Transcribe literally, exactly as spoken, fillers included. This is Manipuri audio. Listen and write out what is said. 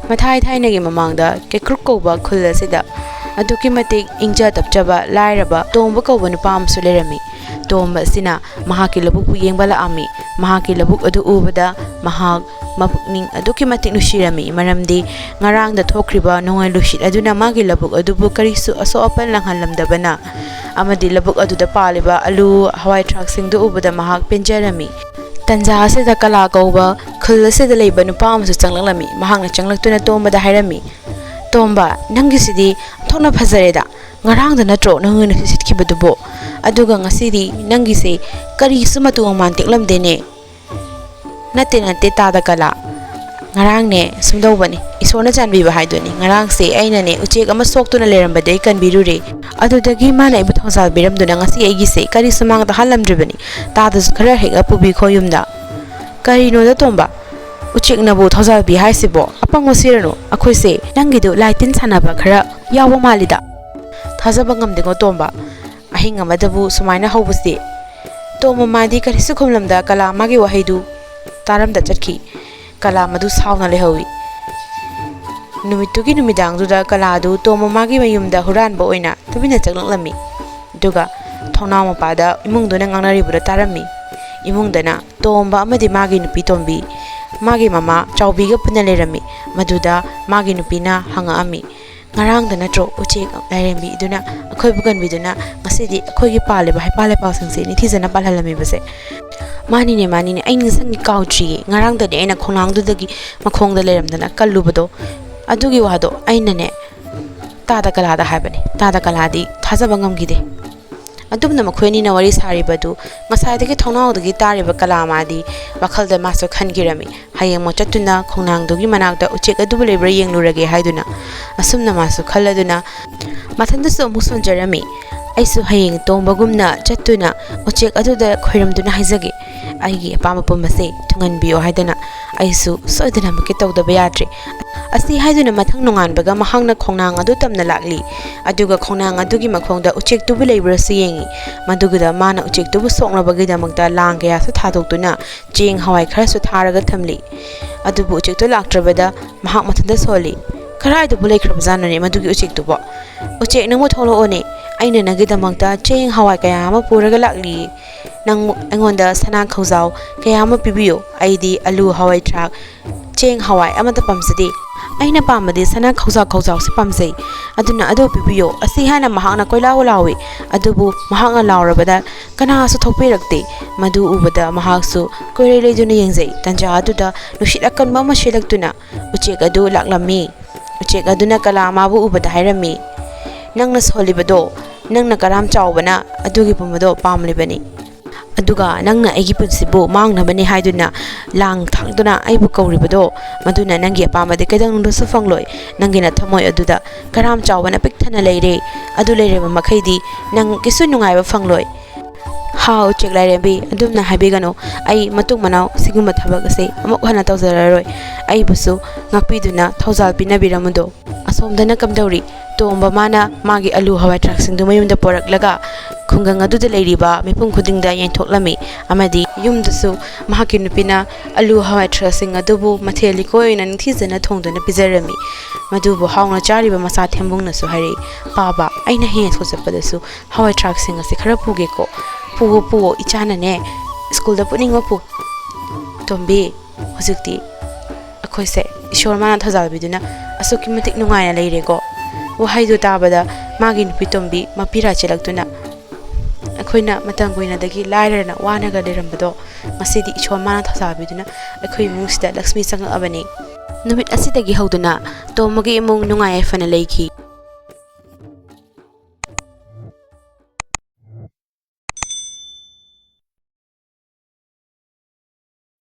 ꯃꯊꯥꯏ ꯊꯥꯏꯅꯒꯤ ꯃꯃꯥꯡꯗ ꯀꯩꯀ꯭ꯔꯨꯛ ꯀꯧꯕ ꯈꯨꯜ ꯑꯁꯤꯗ ꯑꯗꯨꯛꯀꯤ ꯃꯇꯤꯛ ꯏꯪꯖ ꯇꯞꯆꯕ ꯂꯥꯏꯔꯕ ꯇꯣꯝꯕ ꯀꯧꯕ ꯅꯨꯄꯥ ꯑꯃꯁꯨ ꯂꯩꯔꯝꯃꯤ꯫ ꯇꯣꯝꯕ ꯑꯁꯤꯅ ꯃꯍꯥꯛꯀꯤ ꯂꯧꯕꯨꯛꯄꯨ ꯌꯦꯡꯕ ꯂꯥꯛꯑꯝꯃꯤ꯫ ꯃꯍꯥꯛꯀꯤ ꯂꯧꯕꯨꯛ ꯑꯗꯨ ꯎꯕꯗ ꯃꯍꯥꯛ ꯃꯄꯨꯛꯅꯤꯡ ꯑꯗꯨꯛꯀꯤ ꯃꯇꯤꯛ ꯅꯨꯡꯁꯤꯔꯝꯃꯤ, ꯃꯔꯝꯗꯤ ꯉꯔꯥꯡꯗ ꯊꯣꯛꯈ꯭ꯔꯤꯕ ꯅꯣꯡꯂꯩ ꯅꯨꯡꯁꯤꯠ ꯑꯗꯨꯅ ꯃꯥꯒꯤ ꯂꯧꯕꯨꯛ ꯑꯗꯨꯕꯨ ꯀꯔꯤꯁꯨ ꯑꯁꯣꯛ ꯑꯄꯟ ꯅꯪꯍꯜꯂꯝꯗꯕꯅ ꯑꯃꯗꯤ ꯂꯧꯕꯨꯛ ꯑꯗꯨꯗ ꯄꯥꯜꯂꯤꯕ ꯑꯂꯨ, ꯍꯋꯥꯏ ꯊ꯭ꯔꯥꯛꯁꯤꯡꯗꯨ ꯎꯕꯗ ꯃꯍꯥꯛ ꯄꯦꯟꯖꯔꯝꯃꯤ꯫ ꯇꯟꯖꯥ ꯑꯁꯤꯗ ꯀꯂꯥ ꯀꯧꯕ ꯈꯨꯜ ꯑꯁꯤꯗ ꯂꯩꯕ ꯅꯨꯄꯥ ꯑꯃꯁꯨ ꯆꯪꯂꯛꯂꯝꯃꯤ꯫ ꯃꯍꯥꯛꯅ ꯆꯪꯂꯛꯇꯨꯅ ꯇꯣꯝꯕꯗ ꯍꯥꯏꯔꯝꯃꯤ, "ꯇꯣꯝꯕ, ꯅꯪꯒꯤꯁꯤꯗꯤ ꯑꯣꯟꯊꯣꯛꯅ ꯐꯖꯔꯦꯗ꯫ ꯉꯔꯥꯡꯗ ꯅꯠꯇ꯭ꯔꯣ ꯅꯪꯅ ꯅꯨꯡꯁꯤꯠ ꯁꯤꯠꯈꯤꯕꯗꯨꯕꯣ? ꯑꯗꯨꯒ ꯉꯁꯤꯗꯤ ꯅꯪꯒꯤꯁꯦ ꯀꯔꯤꯁꯨ ꯃꯇꯨ ꯃꯃꯥꯟ ꯇꯦꯛꯂꯝꯗꯦꯅꯦ?" "ꯅꯠꯇꯦ, ꯅꯠꯇꯦ, ꯇꯥꯗ ꯀꯂꯥ꯫ ꯉꯔꯥꯡꯅꯦ ꯁꯨꯝꯗꯧꯕꯅꯤ, ꯏꯁꯣꯔꯅ ꯆꯥꯟꯕꯤꯕ ꯍꯥꯏꯗꯨꯅꯤ꯫ ꯉꯔꯥꯡꯁꯦ ꯑꯩꯅꯅꯦ ꯎꯆꯦꯛ ꯑꯃ ꯁꯣꯛꯇꯨꯅ ꯂꯩꯔꯝꯕꯗꯒꯤ ꯀꯟꯕꯤꯔꯨꯔꯦ꯫ ꯑꯗꯨꯗꯒꯤ ꯃꯥꯅ ꯑꯩꯕꯨ ꯊꯧꯖꯥꯜ ꯄꯤꯔꯝꯗꯨꯅ ꯉꯁꯤ ꯑꯩꯒꯤꯁꯦ ꯀꯔꯤꯁꯨ ꯃꯥꯡꯗ ꯍꯥꯜꯂꯝꯗ꯭ꯔꯤꯕꯅꯤ꯫ ꯇꯥꯗꯁꯨ ꯈꯔ ꯍꯦꯛ ꯄꯨꯕꯤꯈꯣ ꯌꯨꯝꯗ꯫" "ꯀꯔꯤꯅꯣꯗ ꯇꯣꯝꯕ? ꯎꯆꯦꯛꯅꯕꯨ ꯊꯧꯖꯥꯜ ꯄꯤ ꯍꯥꯏꯁꯤꯕꯣ? ꯑꯄꯪꯕ ꯁꯤꯔꯅꯨ꯫ ꯑꯩꯈꯣꯏꯁꯦ ꯅꯪꯒꯤꯗꯨ ꯂꯥꯏ ꯇꯤꯟ ꯁꯥꯟꯅꯕ ꯈꯔ ꯌꯥꯎꯕ ꯃꯥꯜꯂꯤꯗ꯫" "ꯊꯥꯖꯕ ꯉꯝꯗꯦꯉꯣ ꯇꯣꯝꯕ꯫ ꯑꯍꯤꯡ ꯑꯃꯗꯕꯨ ꯁꯨꯃꯥꯏꯅ ꯍꯧꯕꯁꯤ?" ꯇꯣꯝꯕ ꯃꯥꯗꯤ ꯀꯔꯤꯁꯨ ꯈꯨꯝꯂꯝꯗ ꯀꯂꯥ ꯃꯥꯒꯤ ꯋꯥꯍꯩꯗꯨ ꯇꯥꯔꯝꯗ ꯆꯠꯈꯤ꯫ ꯀꯂꯥ ꯃꯗꯨ ꯁꯥꯎꯅ ꯂꯩꯍꯧꯏ꯫ ꯅꯨꯃꯤꯠꯇꯨꯒꯤ ꯅꯨꯃꯤꯗꯥꯡꯗꯨꯗ ꯀꯂꯥꯗꯨ ꯇꯣꯝꯕ ꯃꯥꯒꯤ ꯃꯌꯨꯝꯗ ꯍꯨꯔꯥꯟꯕ ꯑꯣꯏꯅ ꯇꯨꯃꯤꯟꯅ ꯆꯪꯂꯛꯂꯝꯃꯤ꯫ ꯑꯗꯨꯒ ꯊꯣꯡꯅꯥꯎ ꯃꯄꯥꯗ ꯏꯃꯨꯡꯗꯨꯅ ꯉꯥꯡꯅꯔꯤꯕꯗꯨ ꯇꯥꯔꯝꯃꯤ꯫ ꯏꯃꯨꯡꯗꯅ ꯇꯣꯝꯕ ꯑꯃꯗꯤ ꯃꯥꯒꯤ ꯅꯨꯄꯤ ꯇꯣꯝꯕꯤ, ꯃꯥꯒꯤ ꯃꯃꯥ ꯆꯥꯎꯕꯤꯒ ꯄꯨꯟꯅ ꯂꯩꯔꯝꯃꯤ꯫ ꯃꯗꯨꯗ ꯃꯥꯒꯤ ꯅꯨꯄꯤꯅ ꯍꯪꯉꯛꯑꯝꯃꯤ, "ꯉꯔꯥꯡꯗ ꯅꯠꯇ꯭ꯔꯣ ꯎꯆꯦꯛ ꯂꯥꯏꯔꯦꯝꯕꯤꯗꯨꯅ ꯑꯩꯈꯣꯏꯕꯨ ꯀꯟꯕꯤꯗꯨꯅ ꯉꯁꯤꯗꯤ ꯑꯩꯈꯣꯏꯒꯤ ꯄꯥꯜꯂꯤꯕ ꯍꯩꯄꯥꯜ ꯂꯩꯄꯥꯜꯁꯤꯡꯁꯦ ꯅꯤꯡꯊꯤꯖꯅ ꯄꯥꯜꯍꯜꯂꯝꯃꯤꯕꯁꯦ?" "ꯃꯥꯅꯤꯅꯦ, ꯃꯥꯅꯤꯅꯦ, ꯑꯩ ꯅꯤꯡꯁꯤꯡꯉꯤ, ꯀꯥꯎꯗ꯭ꯔꯤꯌꯦ꯫ ꯉꯔꯥꯡꯗꯅꯦ ꯑꯩꯅ ꯈꯣꯡꯅꯥꯡꯗꯨꯗꯒꯤ ꯃꯈꯣꯡꯗ ꯂꯩꯔꯝꯗꯅ ꯀꯜꯂꯨꯕꯗꯣ꯫ ꯑꯗꯨꯒꯤ ꯋꯥꯗꯣ ꯑꯩꯅꯅꯦ ꯇꯥꯗ ꯀꯂꯥꯗ ꯍꯥꯏꯕꯅꯦ꯫ ꯇꯥꯗ ꯀꯂꯥꯗꯤ ꯊꯥꯖꯕ ꯉꯝꯈꯤꯗꯦ꯫" ꯑꯗꯨꯝꯅ ꯃꯈꯣꯏ ꯑꯅꯤꯅ ꯋꯥꯔꯤ ꯁꯥꯔꯤꯕꯗꯨ ꯉꯁꯥꯏꯗꯒꯤ ꯊꯣꯡꯅꯥꯎꯗꯒꯤ ꯇꯥꯔꯤꯕ ꯀꯂꯥ ꯃꯥꯗꯤ ꯋꯥꯈꯜꯗ ꯃꯥꯁꯨ ꯈꯟꯈꯤꯔꯝꯃꯤ꯫ ꯍꯌꯦꯡꯃꯛ ꯆꯠꯇꯨꯅ ꯈꯣꯡꯅꯥꯡꯗꯨꯒꯤ ꯃꯅꯥꯛꯇ ꯎꯆꯦꯛ ꯑꯗꯨꯕꯨ ꯂꯩꯕ꯭ꯔꯥ ꯌꯦꯡꯂꯨꯔꯒꯦ ꯍꯥꯏꯗꯨꯅ꯫ ꯑꯁꯨꯝꯅ ꯃꯥꯁꯨ ꯈꯜꯂꯗꯨꯅ ꯃꯊꯟꯇꯁꯨ ꯑꯃꯨꯛ ꯁꯣꯟꯖꯔꯝꯃꯤ꯫ "ꯑꯩꯁꯨ ꯍꯌꯦꯡ ꯇꯣꯝꯕꯒꯨꯝꯅ ꯆꯠꯇꯨꯅ ꯎꯆꯦꯛ ꯑꯗꯨꯗ ꯈꯣꯏꯔꯝꯗꯨꯅ ꯍꯥꯏꯖꯒꯦ꯫ ꯑꯩꯒꯤ ꯑꯄꯥꯝꯕ ꯄꯨꯝꯕꯁꯦ ꯊꯨꯡꯍꯟꯕꯤꯌꯣ" ꯍꯥꯏꯗꯅ ꯑꯩꯁꯨ ꯁꯣꯏꯗꯅꯃꯛꯀꯤ ꯇꯧꯗꯕ ꯌꯥꯗ꯭ꯔꯦ꯫ ꯑꯁꯤ ꯍꯥꯏꯗꯨꯅ ꯃꯊꯪ ꯅꯣꯡꯉꯥꯟꯕꯒ ꯃꯍꯥꯛꯅ ꯈꯣꯡꯅꯥꯡ ꯑꯗꯨ ꯇꯝꯅ ꯂꯥꯛꯂꯤ꯫ ꯑꯗꯨꯒ ꯈꯣꯡꯅꯥꯡ ꯑꯗꯨꯒꯤ ꯃꯈꯣꯡꯗ ꯎꯆꯦꯛꯇꯨꯕꯨ ꯂꯩꯕ꯭ꯔꯥꯁꯨ ꯌꯦꯡꯏ꯫ ꯃꯗꯨꯒꯤꯗ ꯃꯥꯅ ꯎꯆꯦꯛꯇꯨꯕꯨ ꯁꯣꯛꯅꯕꯒꯤꯗꯃꯛꯇ ꯂꯥꯡ ꯀꯌꯥꯁꯨ ꯊꯥꯗꯣꯛꯇꯨꯅ ꯆꯦꯡ ꯍꯋꯥꯏ ꯈꯔꯁꯨ ꯊꯥꯔꯒ ꯊꯝꯂꯤ꯫ ꯑꯗꯨꯕꯨ ꯎꯆꯦꯛꯇꯨ ꯂꯥꯛꯇ꯭ꯔꯕꯗ ꯃꯍꯥꯛ ꯃꯊꯟꯇ ꯁꯣꯜꯂꯤ꯫ "ꯀꯗꯥꯏꯗꯕꯨ ꯂꯩꯈ꯭ꯔꯕꯖꯥꯠꯅꯣꯅꯦ ꯃꯗꯨꯒꯤ ꯎꯆꯦꯛꯇꯨꯕꯣ? ꯎꯆꯦꯛ, ꯅꯪꯕꯨ ꯊꯣꯛꯂꯛꯑꯣꯅꯦ, ꯑꯩꯅ ꯅꯪꯒꯤꯗꯃꯛꯇ ꯆꯦꯡ ꯍꯋꯥꯏ ꯀꯌꯥ ꯑꯃ ꯄꯨꯔꯒ ꯂꯥꯛꯂꯤ꯫ ꯅꯪ ꯑꯩꯉꯣꯟꯗ ꯁꯅꯥ ꯈꯧꯖꯥꯎ ꯀꯌꯥ ꯑꯃ ꯄꯤꯕꯤꯌꯨ꯫ ꯑꯩꯗꯤ ꯑꯂꯨ, ꯍꯋꯥꯏ ꯊ꯭ꯔꯥꯛ, ꯆꯦꯡ ꯍꯋꯥꯏ ꯑꯃꯠꯇ ꯄꯥꯝꯖꯗꯦ꯫ ꯑꯩꯅ ꯄꯥꯝꯕꯗꯤ ꯁꯅꯥ ꯈꯧꯖꯥꯎ ꯈꯧꯖꯥꯎꯁꯤ ꯄꯥꯝꯖꯩ꯫ ꯑꯗꯨꯅ ꯑꯗꯨ ꯄꯤꯕꯤꯌꯨ" ꯑꯁꯤ ꯍꯥꯏꯅ ꯃꯍꯥꯛꯅ ꯀꯣꯏꯂꯥꯎ ꯂꯥꯎꯏ꯫ ꯑꯗꯨꯕꯨ ꯃꯍꯥꯛꯅ ꯂꯥꯎꯔꯕꯗ ꯀꯅꯥꯁꯨ ꯊꯣꯛꯄꯤꯔꯛꯇꯦ꯫ ꯃꯗꯨ ꯎꯕꯗ ꯃꯍꯥꯛꯁꯨ ꯀꯣꯏꯔꯩ ꯂꯩꯗꯨꯅ ꯌꯦꯡꯖꯩ꯫ ꯇꯟꯖꯥ ꯑꯗꯨꯗ ꯅꯨꯡꯁꯤꯠ ꯑꯀꯟꯕ ꯑꯃ ꯁꯤꯠꯂꯛꯇꯨꯅ ꯎꯆꯦꯛ ꯑꯗꯨ ꯂꯥꯛꯂꯝꯃꯤ꯫ ꯎꯆꯦꯛ ꯑꯗꯨꯅ ꯀꯂꯥ ꯃꯥꯕꯨ ꯎꯕꯗ ꯍꯥꯏꯔꯝꯃꯤ, "ꯅꯪꯅ ꯁꯣꯜꯂꯤꯕꯗꯣ, ꯅꯪꯅ ꯀꯔꯥꯝ ꯆꯥꯎꯕꯅ ꯑꯗꯨꯒꯤ ꯄꯨꯝꯕꯗꯣ ꯄꯥꯝꯂꯤꯕꯅꯤ꯫ ꯑꯗꯨꯒ ꯅꯪꯅ ꯑꯩꯒꯤ ꯄꯨꯟꯁꯤꯕꯨ ꯃꯥꯡꯅꯕꯅꯤ ꯍꯥꯏꯗꯨꯅ ꯂꯥꯡ ꯊꯥꯛꯇꯨꯅ ꯑꯩꯕꯨ ꯀꯧꯔꯤꯕꯗꯣ, ꯃꯗꯨꯅ ꯅꯪꯒꯤ ꯑꯄꯥꯝꯕꯗꯤ ꯀꯩꯗꯧꯅꯨꯡꯗꯁꯨ ꯐꯪꯂꯣꯏ꯫ ꯅꯪꯒꯤ ꯅꯊꯃꯣꯏ ꯑꯗꯨꯗ ꯀꯔꯥꯝ ꯆꯥꯎꯕꯅ ꯄꯤꯛ ꯊꯟꯅ ꯂꯩꯔꯦ꯫ ꯑꯗꯨ ꯂꯩꯔꯕ ꯃꯈꯩꯗꯤ ꯅꯪ ꯀꯩꯁꯨ ꯅꯨꯡꯉꯥꯏꯕ ꯐꯪꯂꯣꯏ꯫ ꯍꯥ, ꯎꯆꯦꯛ ꯂꯥꯏꯔꯦꯝꯕꯤ, ꯑꯗꯨꯝꯅ ꯍꯥꯏꯕꯤꯒꯅꯨ꯫ ꯑꯩ ꯃꯇꯨꯡ ꯃꯅꯥꯎ ꯁꯤꯒꯨꯝꯕ ꯊꯕꯛ ꯑꯁꯤ ꯑꯃꯨꯛ ꯍꯟꯅ ꯇꯧꯖꯔꯔꯣꯏ꯫ ꯑꯩꯕꯨꯁꯨ ꯉꯥꯛꯄꯤꯗꯨꯅ ꯊꯧꯖꯥꯜ ꯄꯤꯅꯕꯤꯔꯝꯃꯨꯗꯣ꯫" ꯑꯁꯣꯝꯗꯅ ꯀꯝꯗꯧꯔꯤ? ꯇꯣꯝꯕ ꯃꯥꯅ ꯃꯥꯒꯤ ꯑꯂꯨ ꯍꯋꯥꯏ ꯊ꯭ꯔꯥꯛꯁꯤꯡꯗꯨ ꯃꯌꯨꯝꯗ ꯄꯣꯔꯛꯂꯒ ꯈꯨꯡꯒꯪ ꯑꯗꯨꯗ ꯂꯩꯔꯤꯕ ꯃꯤꯄꯨꯝ ꯈꯨꯗꯤꯡꯗ ꯌꯦꯟꯊꯣꯛꯂꯝꯃꯤ꯫ ꯑꯃꯗꯤ ꯌꯨꯝꯗꯁꯨ ꯃꯍꯥꯛꯀꯤ ꯅꯨꯄꯤꯅ ꯑꯂꯨ ꯍꯋꯥꯏ ꯊ꯭ꯔꯥꯛꯁꯤꯡ ꯑꯗꯨꯕꯨ ꯃꯊꯦꯜ ꯂꯨꯀꯣꯏ ꯑꯣꯏꯅ ꯅꯤꯡꯊꯤꯖꯅ ꯊꯣꯡꯗꯨꯅ ꯄꯤꯖꯔꯝꯃꯤ꯫ ꯃꯗꯨꯕꯨ ꯍꯥꯎꯅ ꯆꯥꯔꯤꯕ ꯃꯆꯥ ꯊꯦꯝꯕꯨꯡꯅꯁꯨ ꯍꯥꯏꯔꯛꯏ, "ꯄꯥꯕ, ꯑꯩꯅ ꯍꯌꯦꯡ ꯁ꯭ꯀꯨꯜ ꯆꯠꯄꯗꯁꯨ ꯍꯋꯥꯏ ꯊ꯭ꯔꯥꯛꯁꯤꯡ ꯑꯁꯤ ꯈꯔ ꯄꯨꯒꯦꯀꯣ꯫ ꯄꯨꯑꯣ, ꯄꯨꯑꯣ, ꯏꯆꯥꯅꯅꯦ ꯁ꯭ꯀꯨꯜꯗ ꯄꯨꯅꯤꯡꯕ ꯄꯨ꯫" ꯇꯣꯝꯕꯤ, ꯍꯧꯖꯤꯛꯇꯤ ꯑꯩꯈꯣꯏꯁꯦ ꯏꯁꯣꯔ ꯃꯥꯅ ꯊꯧꯖꯥꯜꯕꯤꯗꯨꯅ ꯑꯁꯨꯛꯀꯤ ꯃꯇꯤꯛ ꯅꯨꯡꯉꯥꯏꯅ ꯂꯩꯔꯦꯀꯣ꯫ ꯋꯥꯍꯩꯗꯨ ꯇꯥꯕꯗ ꯃꯥꯒꯤ ꯅꯨꯄꯤ ꯇꯣꯝꯕꯤ ꯃꯄꯤꯔꯥ ꯆꯦꯜꯂꯛꯇꯨꯅ, ꯑꯩꯈꯣꯏꯅ ꯃꯇꯝ ꯀꯨꯏꯅꯗꯒꯤ ꯂꯥꯏꯔꯅ ꯋꯥꯅꯒ ꯂꯩꯔꯝꯕꯗꯣ, ꯉꯁꯤꯗꯤ ꯏꯁꯣꯔ ꯃꯥꯅ ꯊꯧꯖꯥꯜꯕꯤꯗꯨꯅ ꯑꯩꯈꯣꯏ ꯏꯃꯨꯡꯁꯤꯗ ꯂꯛꯁꯃꯤ ꯆꯪꯉꯛꯑꯕꯅꯤ꯫ ꯅꯨꯃꯤꯠ ꯑꯁꯤꯗꯒꯤ ꯍꯧꯗꯨꯅ ꯇꯣꯝꯕꯒꯤ ꯏꯃꯨꯡ ꯅꯨꯡꯉꯥꯏ ꯌꯥꯏꯐꯅ ꯂꯩꯈꯤ꯫